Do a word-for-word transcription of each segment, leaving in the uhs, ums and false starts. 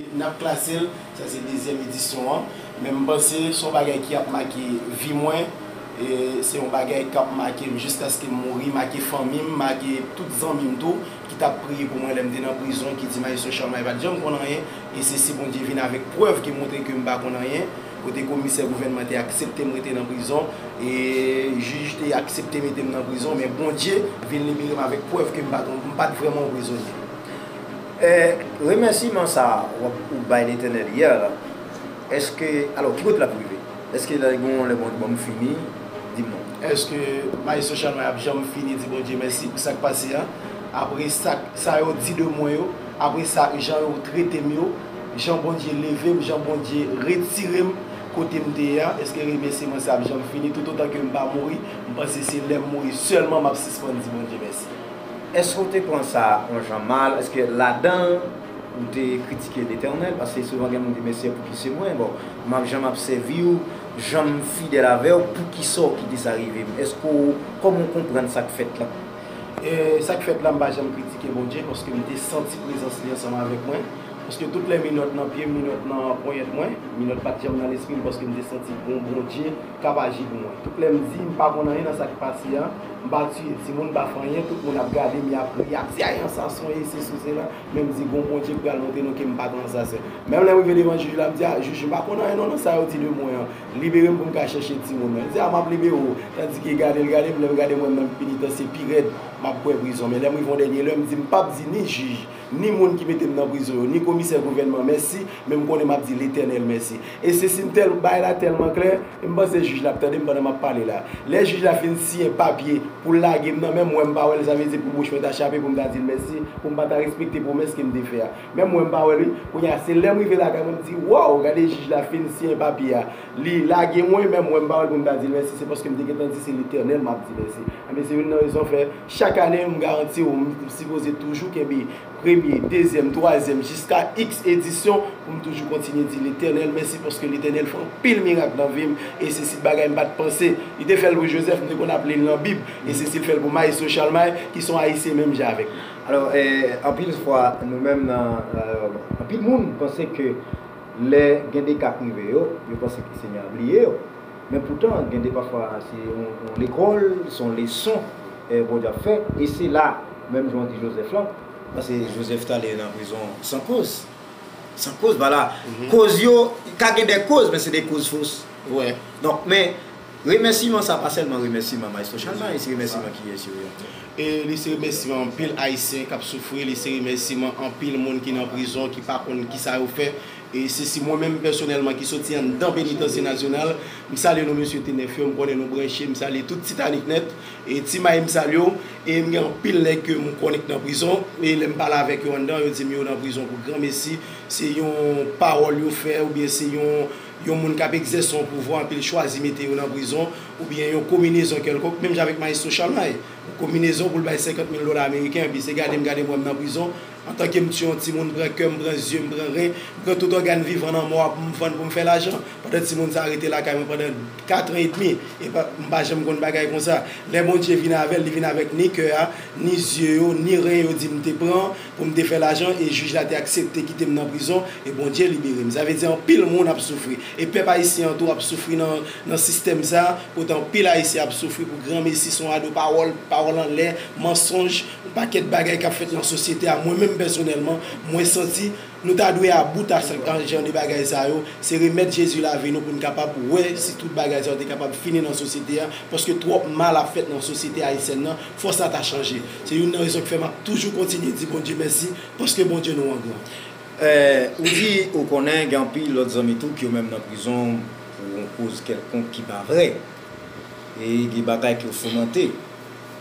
N ap klase l, sa se dezyèm edisyon an. Men m panse se yon bagay ki ap make vi mwen. E se yon bagay k ap make m jiskaske m mouri, make fanmi m, make tout zanmi m tou, ki t ap priye pou mwen lè m te nan prizon, ki di Maestro Chalmay pa t janm konn anyen. E se si Bondye vin avèk prèv ki montre ke m pa konn anyen, kote komisè gouvènman te aksepte m rete nan prizon, e jij te aksepte mete m nan prizon, men Bondye vin libere m avèk prèv ke m pa t, m pa t vrèman yon prizonye. E remèsiman sa a w ap ou bay Letènèl yè la, èske, alò, ki kote l ap rive? Èske lè gen yon lè Bondye ban m fini, di m non? Èske Maestro Chalmay ap janm fini di Bondye mèsi pou sa k pase a? Apre sa, sa yo di de mwen yo, apre sa, jan yo trete m yo, jan Bondye leve m, jan Bondye retire m kote m te ye a, èske remèsiman sa ap janm fini? Toutotan ke m pa mouri, m panse se lè m mouri sèlman m ap sispann di Bondye mèsi. Èske w te pran sa yon jan mal? Èske ladan ou te kritike Letènèl? Paske souvan gen moun di, men se pouki se mwen? Bon, m ap jan m ap sèvi w, jan m fidèl avè w, poukisa w kite sa rive m? Èske w, kòman w konprann sa k fèt la? E sa k fèt la, m pa janm kritike Bondye, paske m te santi prezans li ansanm avèk mwen. Paske tout lè minòt nan pye m, minòt nan ponyèt mwen, minòt pa t janm nan lespri m, paske m te santi gon Bondye k ap aji pou mwen. Tout lè m di m pa konn anyen nan sa k pase a, m pa tiye timoun, m pa fè anyen, tout moun ap gade m, y ap ri, y ap di, ay, ansaswen, e sesi, sela. Men m di, gon Bondye k pral montre nou ke m pa t ansaswen. Menm lè m rive devan jij la, m di, a, jij, m pa konn anyen non nan sa yo di de mwen an. Libere m pou m ka chèche timoun mwen. Li di, a, m ap libere w. Tandike gade l gade m, lè m gade m wè m nan penitansye pi rèd, m ap kwè prizon. Men lè m rive yon dènye lè, m di, m p ap di ni jij, ni moun ki mete m nan prizon yo, ni komisè gouvènman mèsi, men m konnen m ap di Letènèl mèsi. E se si m tèl, bagay la tèlman klè, e m panse jij la ap tande m pandan m ap pale la. Lè jij la fin siyen papye pou l lage m nan men m, wè m pa wè l, sa vle di pou bouch mwen ta chape pou m ta di l mèsi, pou m pa ta respekte pwomès ke m te fè a. Men m wè m pa wè l wi. Kounye a, se lè m rive lakay mwen, m di, waw, gade jij la fin siyen papye a. Li lage mwen, men m wè m pa wè l pou m ta di l mèsi, se paske m te gentan di se Letènèl m ap di mèsi. Enben, se youn nan rezon fè chak ane, m garanti w, m sipoze toujou kenbe premye, dezyèm, twazyèm, jiska iks edisyon, pou m toujou kontinye di Letènèl mèsi, paske Letènèl fè anpil mirak nan vi m, e se si bagay m pa t panse. Li te fè l pou Joseph, m te konn ap li l nan Bib, e se si l fè l pou Maestro Chalmay, ki se yon Ayisyen menm jan avèk mwen. Alò, e, anpil fwa, nou menm nan, e, anpil moun panse ke lè gen de ka k rive yo, yo panse ke Senyè a bliye yo. Men poutan, gen de pafwa, se yon, yon lekòl, se yon leson, e, Bondye ap fè. E se la, menm jan w di Joseph lan, paske Joseph t ale nan prizon san koz. San koz, vwala. Koz yo, ka gen de koz, men se de koz fos. Donk, men, remèsiman sa pa sèlman remèsiman Maestro Chalmay, se remèsiman kiyès yo ye ankò? E li se remèsiman anpil Ayisyen k ap soufri, li se remèsiman anpil moun ki nan prizon, ki pa konn kisa yo fè. E se si mwen menm pèsonèlman ki soti anndan penitansye nasyonal, m salye nou mesye T nèf yo, m konnen nou branche, m salye tout Titanik nèt, e Ti May m salye w, e m gen anpil nèg ke m konnen k nan prizon, e lè m pale avèk yo anndan, yo di m yo nan prizon pou granmesi, se yon pawòl yo fè, oubyen se yon, yon moun k ap egzèse yon pouvwa, anpi l chwazi mete yo nan prizon, oubyen yon konbinezon kèlkonk, menm jan avèk Maestro Chalmay, yon konbinezon pou l bay senkant mil dola ameriken, epi se gade m gade m wè m nan prizon, antanke m tiye yon timoun, m pran kè, m pran zye, m pran ren, m pran tout ògàn vivan nan mò a pou m vann pou m fè lajan. Pandan timoun sa a rete lakay mwen pandan kat an edmi, e pa, m pa janm konn bagay konsa. Lè Bondye vin avè l, li vin avèk ni kè a, ni zye yo, ni ren yo di m te pran pou m te fè lajan, e jij la te aksepte kite m nan prizon, e Bondye libere m. Sa vle di anpil moun ap soufri. E pèp ayisyen an tou ap soufri nan, nan sistèm sa a, kote anpil ayisyen ap soufri pou granmesi, se yon ado pawòl, pawòl anlè, mansonj, yon pakèt bagay k ap fèt nan sosyete a. Mwen menm pèsonèlman, mwen santi nou ta dwe about a sa, a jan de bagay sa yo. Se remèt Jezi lavi nou pou n kapab wè si tout bagay sa yo te kapab fini nan sosyete a, paske twòp mal ap fèt nan sosyete ayisyèn nan, fò sa ta chanje. Se youn nan rezon ki fè m ap toujou kontinye di Bondye mèsi, paske Bondye nou an gran. Eh, ou di ou konnen gen anpil lòt zanmi tou ki yo menm nan prizon pou yon koz kèlkonk ki pa vrè. E gen bagay ki yo fomante.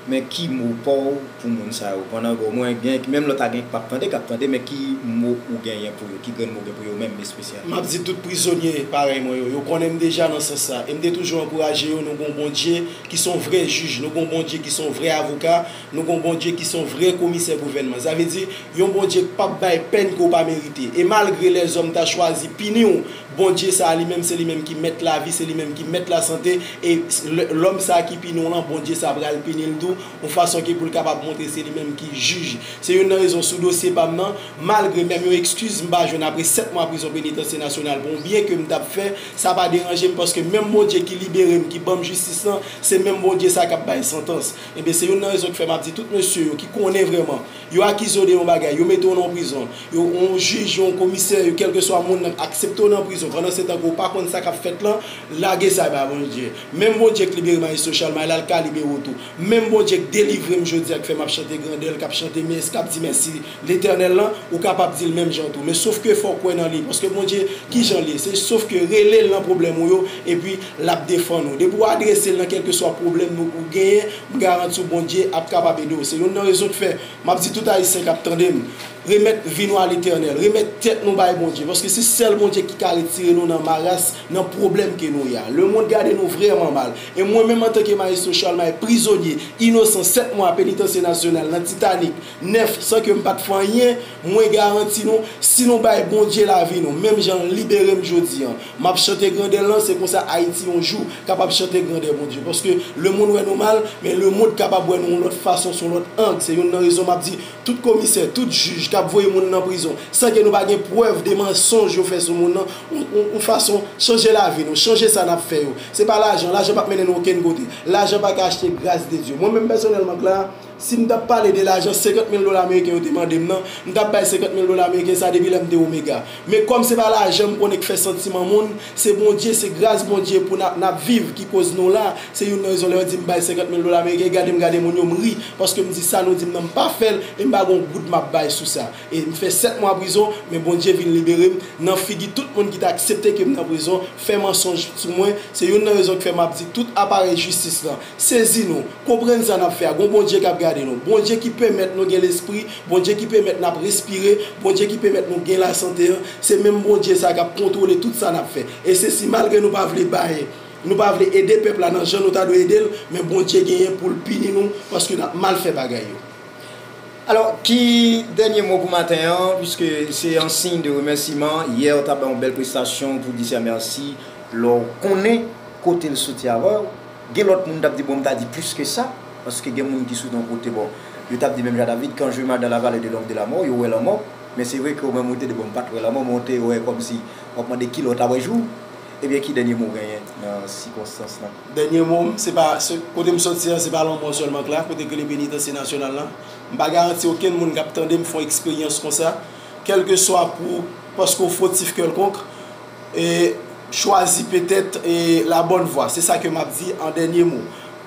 Men ki mo pa w pou moun sa yo? Pandan gen omwen gen, menm lè w ta gen k p ap tande, k ap tande, men ki mo ou genyen pou yo? Ki grenn mo w gen pou yo menm espesyalman? M ap di tout prizonye parèy mwen yo, yo konnen m deja nan sans sa. E m te toujou ankouraje yo, nou gon Bondye ki se yon vrè jij, nou gon Bondye ki se yon vrè avoka, nou gon Bondye ki se yon vrè komisè gouvènman. Sa vle di, yon Bondye k p ap bay pèn ke w pa merite. E malgre lèzòm ta chwazi pini w, Bondye sa a li menm, se li menm ki mèt lavi, se li menm ki mèt lasante, e lè, lòm sa a ki pini w lan, Bondye sa a pral pini l tou, yon fason ke pou l kapab montre se li menm ki jij. Se youn nan rezon sou dosye pa m nan, malgre menm yon ekskiz m pa jwenn apre sèt mwa prizon penitansye nasyonal pou yon byen ke m t ap fè, sa pa deranje m paske menm Bondye ki libere m, ki ban m jistis lan, se menm Bondye sa k ap bay santans. Ebyen, se youn nan rezon ki fè m ap di tout mesye yo ki konnen vrèman, yo akize w de yon bagay, yo mete w nan yon prizon, yo, yon jij, yon komisè, yo, kèlkeswa moun nan aksepte w nan prizon, pandan se tan ke w pa konn sa k ap fèt lan, lage sa bay Bondye. Menm Bondye k libere Mayestwo Chalmay la, l ka libere w tou. Menm Bondye k delivre m jodi a, k fè m ap chante grandè l, k ap chante mès, k ap di mèsi Letènèl lan, ou kapab di l menm jan tou. Men sofke fò w kwè nan li, paske Bondye, ki jan l ye? Se sofke rele l nan pwoblèm ou yo, epi l ap defann ou. Depi w adrese l nan kèlkeswa pwoblèm ou, ou genyen, m garanti w Bondye ap kapab ede w. Se youn nan rezon k fè m ap di tout Ayisyen k ap tande m, remèt vi nou a Letènèl, remèt tèt nou bay Bondye, paske se sèl Bondye ki ka retire nou nan maras, nan pwoblèm ke nou ye a. Lemonn gade nou vrèman mal. E mwen menm, antanke Mayestwo Chalmay, prizonye, inosan, sèt mwa penitansye nasyonal nan Titanik, nèf, san ke m pa t fè anyen, mwen garanti nou, si nou bay Bondye lavi nou, menm jan l libere m jodi a, m ap chante grandè l lan, se konsa Ayiti yon jou kapab chante grandè Bondye. Paske lemonn wè nou mal, men lemonn kapab wè nou yon lòt fason, sou yon lòt ang. Se youn nan rezon m ap di, tout komisè, tout jij k ap voye moun nan prizon, san ke nou pa gen prèv de mansonj yo fè sou moun nan, yon, yon, yon fason, chanje lavi nou, chanje sa n ap fè yo. Se pa lajan, lajan p ap mennen nou okenn kote. Lajan pa ka achte gras de Dye. Mwen menm pèsonèlman, Clara, si m t ap pale de lajan, senkant mil dola ameriken yo te mande m nan, m t ap bay senkant mil dola ameriken sa depi lè m te Omega. Men kòm se pa lajan m konnen k fè santiman moun, se Bondye, se gras Bondye pou n ap, n ap viv ki koz nou la. Se youn nan rezon lè yo di m bay senkant mil dola ameriken, gade m gade moun yo, m ri, paske m di sa nou di m nan m pa fè l, e m pa gen yon goud m ap bay sou sa. E m fè sèt mwa prizon, men Bondye vin libere m nan figi tout moun ki t aksepte ke m nan prizon, fè mansonj sou mwen. Se youn nan rezon ki fè m ap di tout aparèy jistis lan, sezi nou, konprann sa n ap fè a. Gon Bondye k ap gade nou. Bondye ki pèmèt nou gen lespri, Bondye ki pèmèt n ap respire, Bondye ki pèmèt nou gen lasante an, se menm Bondye sa k ap kontwole tout sa n ap fè. E se si malgre nou pa vle bay, nou pa vle ede pèp la nan jan nou ta dwe ede l, men Bondye genyen pou l pini nou paske n ap mal fè bagay yo. Alò, ki dènye mo pou maten an, piske se an siy de remèsiman, yè w t ap bay yon bèl prestasyon pou di Seyè mèsi, lè w konnen kote l soti avè w, gen lòt moun t ap di, bon, m ta di plis ke sa, paske gen moun ki sot yon kote, bon, yo t ap di menm jan David, quand j'ai mal dans la vallée de l'ombre de la mort, yo wè lanmò, men se vre ke ou menm ou te di, bon, m pa t wè lanmò, men w te wè kòmsi w ap mande kilè w ta wè jou, ebyen, ki dènye mo w genyen nan sikonstans lan? Dènye mo m, se pa, se, kote m sòti an, se pa lanmò sèlman k la, kote k rele penitansye nasyonal lan. M pa garanti okenn moun k ap tande m fè yon eksperyans konsa, kèlkeswa pou, paske w fotif kèlkonk, e chwazi petèt e la bòn vwa. Se sa ke m ap di an dènye mo.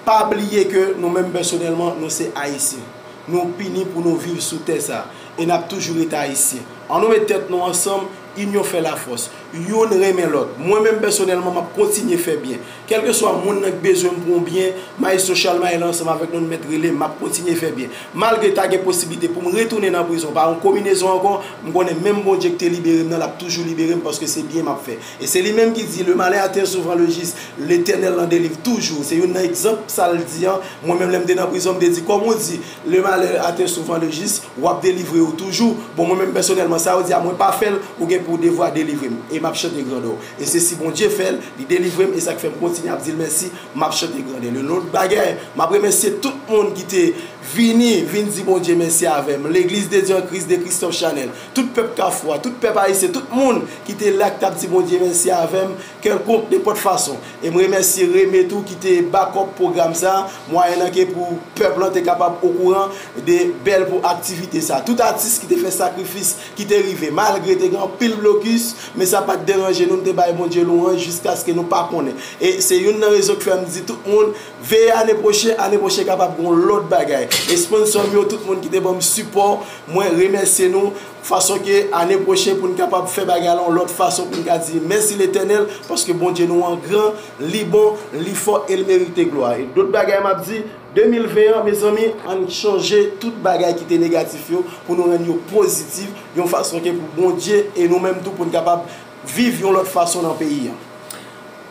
Pa bliye ke nou menm pèsonèlman, nou se Ayisyen. Nou pini pou nou viv sou tè sa. E n ap toujou rete Ayisyen. Ann nou met tèt nou ansanm, inyon fè lafòs. Youn renmen lòt. Mwen menm pèsonèlman, m ap kontinye fè byen. Kèlkeswa moun nan k bezwen m pou yon byen, Mayestwo Chalmay la ansanm avèk nou, nou mèt rele m, m ap kontinye fè byen. Malgre ta gen posiblite pou m retounen nan prizon pa yon konbinezon ankò, m konnen menm Bondye k te libere m nan, l ap toujou libere m paske se byen m ap fè. E se li menm ki di, le malheur atteint souvent le juste, Letènèl lan delivre toujours. Se youn nan egzanp sa l di an. Mwen menm lè m te nan prizon, m te di, kòm ou di, le malheur atteint souvent le juste, w ap delivre yo toujou. Bon, mwen menm pèsonèlman, sa yo di a mwen pa fè l, ou gen pou devwa delivre m. E m ap chante grandè w. E se si Bondye fè l, li delivre m, e sa k fè m kontinye ap di l mèsi, m ap chante grandè l. Yon lòt bagay, m ap remèsye tout moun ki te vini, vin di Bondye mèsi avè m. Legliz de Dye an Kris de Christophe Chanel. Tout pèp Kafou a, tout pèp ayisyen, tout moun ki te la, ki t ap di Bondye mèsi avè m, kèlkonk, nenpòt fason. E m remèsye Reme tou ki te bakòp pwogram sa, mwayen nan ke pou pèp lan te kapab okouran de bèl pou aktivite sa. Tout atis ki te fè sakrifis, ki te rive, malgre te gen anpil blokis, men sa pa t deranje nou, n te bay Bondye lwanj jiskaske nou pa konnen. E se youn nan rezon ki fè m di tout moun, veye ane pwochen, ane pwochen kapab gen yon lòt bagay. E sponsò m yo, tout moun ki te ban m sipò, mwen remèsye nou. Fason ke ane pwochen pou n kapab fè bagay la yon lòt fason, pou n ka di mèsi Letènèl, paske Bondye nou an gran, li bon, li fò e l merite glwa. E dòt bagay m ap di, de mil ven an, mezanmi, ann chanje tout bagay ki te negatif yo pou nou rann yo pozitif, yon fason ke pou Bondye e nou menm tou pou n kapab viv yon lòt fason nan peyi an.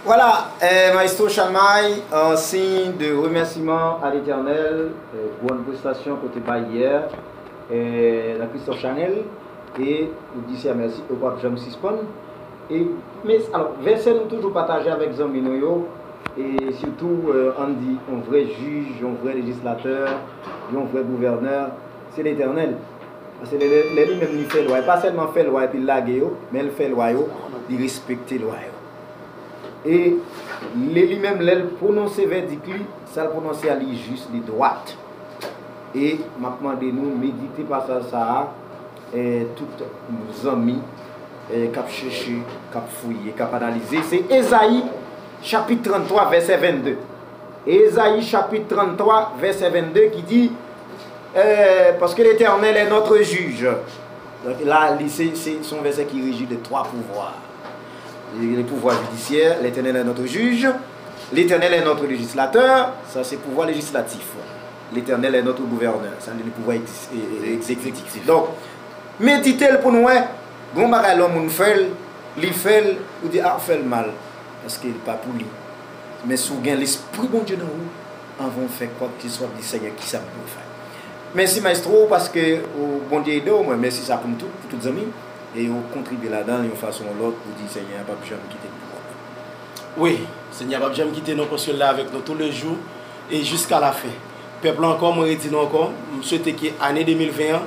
Vwala, eh, Maestro Chalmay, an siy de remèsiman a Letènèl, eh, gwo prestasyon ke w te bay yè, eh, nan Christophe Chanel, e ou di Seyè mèsi, e w p ap janm sispann. E, men, alò, vèsè nou toujou pataje avèk zanmi nou yo, E sitou, euh, ann di, yon vrè jij, yon vrè lejislatè, yon vrè gouvènè, se Letènèl. Paske lè, lè, lè li menm li fè lwa, e pa sèlman fè lwa epi l lage yo, men l fè lwa yo, li respekte lwa yo. E lè li menm, lè l pwononse vèdik li, sa l pwononse a, li jis, li dwat. E m ap mande nou medite pasaj sa a, eh, tout zanmi, eh, k ap chèche, k ap fouye, k ap analize. Se Ezayi, chapit tranntwa, vèsè vennde. Ezayi, chapit tranntwa, vèsè vennde, ki di, eh, Parce que l'Éternel est notre juge. Donk, la, li, se, se, se yon vèsè ki reji de twa pouvwa. Le pouvwa jidisyè, Letènèl est notre juge, Letènèl est notre législateur, sa se pouvwa lejislatif. Letènèl est notre gouvènè, sa li pouvwa egz-, e, e, egzekitif. Donk, medite l pou nou wè, gon bagay lè yon moun fè l, li fè l, ou di, a, fè l mal, paske l pa pou li. Men si w gen Lespri Bondye nan ou, anvan w fè kwakeswa, di, Senyè, kisa m dwe fè? Mèsi, maestro, paske ou, Bondye ede w, mwen, mèsi sa pou nou tout, pou tout zanmi, e ou kontribye ladan l yon fason ou lòt pou di, Senyè a p ap janm kite n pou kont. Wi, Senyè a p ap janm kite nou, paske l la avèk nou toulejou e jiska lafen. Pèp la ankò, mwen redi nou ankò, m swete ke ane de mil ven an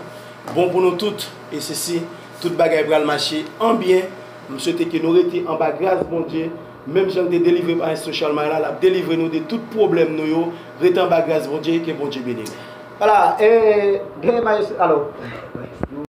bon pou nou tout, e sesi, tout bagay pral mache an byen. M swete ke nou rete anba gras Bondye, menm jan l te delivre Maestro Charlemagne la, l ap delivre nou de tout pwoblèm nou yo. Rete anba gras Bondye, ke Bondye beni nou. Vwala, e, gen maestro, alò,